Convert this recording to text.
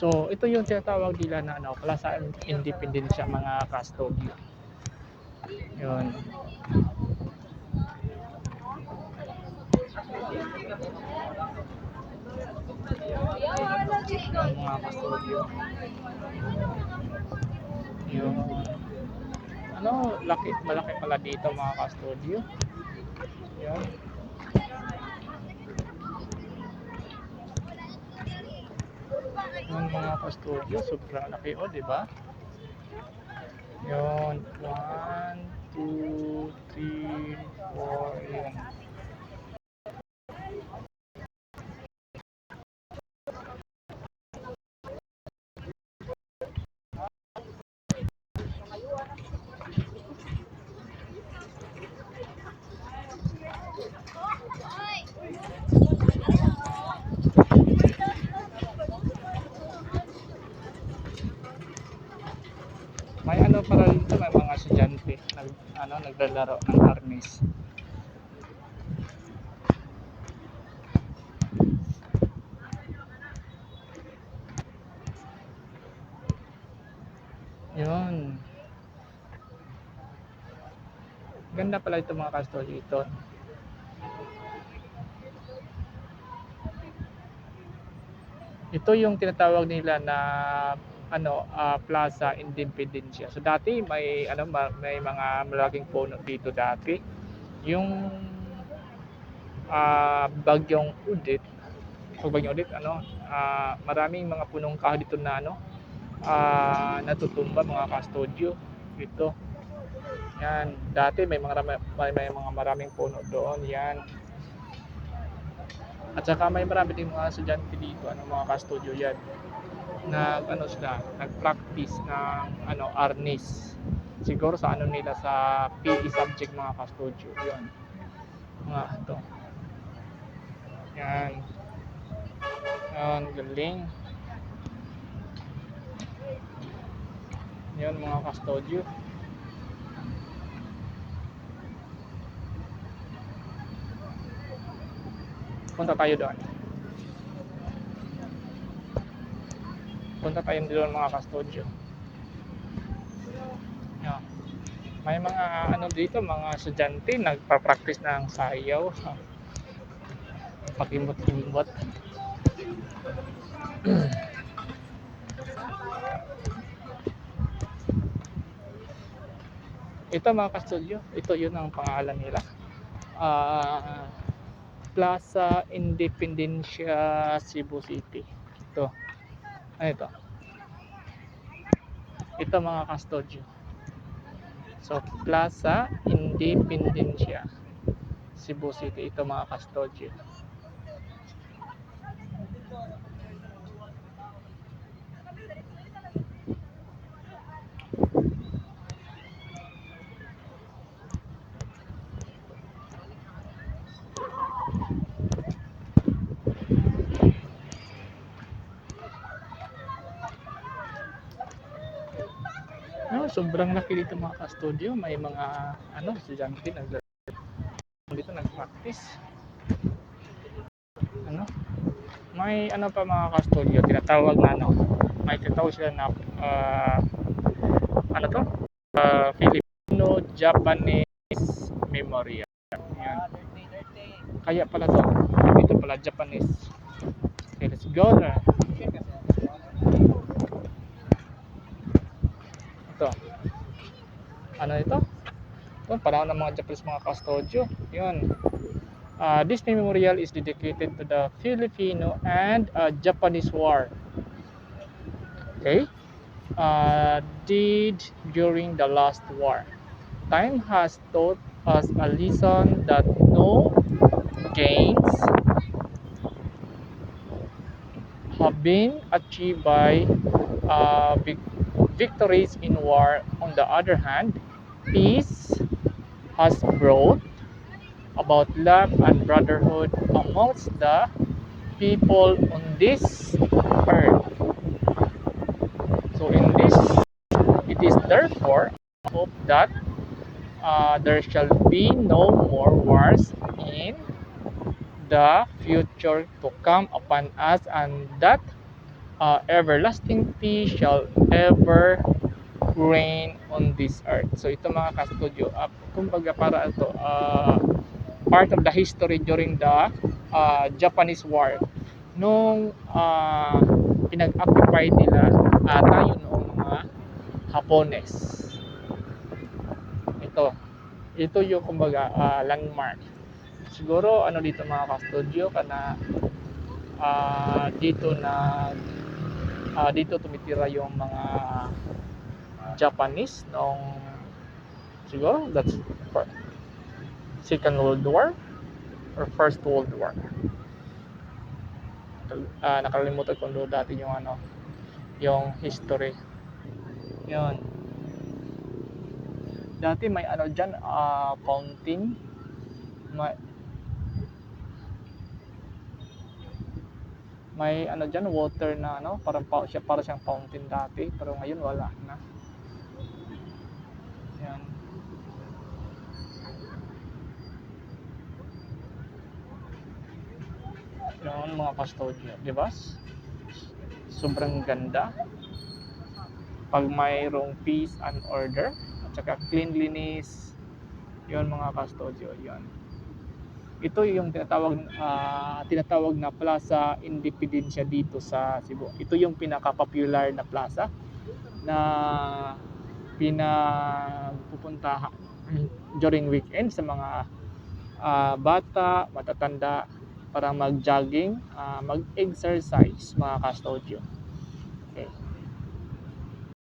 So, ito yung tinatawag nila na Plaza Independencia, mga kastudyo. Yun. Yung mga kastudyo. Yun. Malaki pala dito mga kastudyo. Yun. Yung mga kastudyo, sobrang laki di ba? Yun, 1, 2, 3, 4, yun. May para dito, may mga estudyante naglalaro ng arnis. Yun. Ganda pala ito mga kastudyo ito. Ito yung tinatawag nila na Plaza Independencia. So dati may may mga malaking puno dito dati. Yung bagyong Udit, maraming mga punong kahoy dito na natutumba mga kastudyo dito. Yan, dati may mga maraming puno doon, yan. At saka may marami ding mga estudyante dito, mga kastudyo yan. Nag-practice ng arnis. Siguro sa nila sa PE subject mga kastudyo, yun. Mga ito. Yan. Yan, galing. Yan mga kastudyo. Punta tayo doon. Punta tayo doon mga kastudyo. Yan. May mga dito, mga estudyante nagpa-practice ng sayaw. Pakimot-kimot. Ito mga kastudyo, ito yun ang pangalan nila. Plaza Independencia, Cebu City. Ito. Ito. Ito mga kastudyo. So, Plaza Independencia, Cebu City. Ito mga kastudyo. Sobrang laki dito mga kastudyo. May mga estudyante dito nag-practice. May pa mga kastudyo, tinatawag na may tinatawag sila na Filipino-Japanese Memorial. Yan. Kaya pala to, dito pala Japanese. Okay, let's go na. Ito. Ito? Ito, panahon ng mga Japanese mga kastudyo. Yun. This memorial is dedicated to the Filipino and Japanese War. Okay? Did during the last war. Time has taught us a lesson that no gains have been achieved by victories in war. On the other hand, peace has brought about love and brotherhood amongst the people on this earth. So in this is therefore hope that there shall be no more wars in the future to come upon us, and that everlasting peace shall ever reign on this earth. So ito mga kastudyo, kumbaga para ito part of the history during the Japanese War. Nung pinag-occupy nila tayo noong mga Hapones. Ito yung kumbaga landmark. Siguro ano dito mga kastudyo kana dito tumitira yung mga Japanese nung siguro that's Second World War or First World War. Nakalimutan ko doon dati yung yung history. Yun. Dati may diyan fountain. May diyan water na parang para siyang fountain dati, pero ngayon wala na. Yan. Yan mga kastudyo, di ba? Sobrang ganda. Pag mayroong peace and order at saka cleanliness, yun mga kastudyo, yun. Ito yung tinatawag na Plaza Independencia dito sa Cebu. Ito yung pinaka-popular na plaza na pinapupuntahan during weekend sa mga bata, matatanda para mag-jogging, mag-exercise mga kastudyo.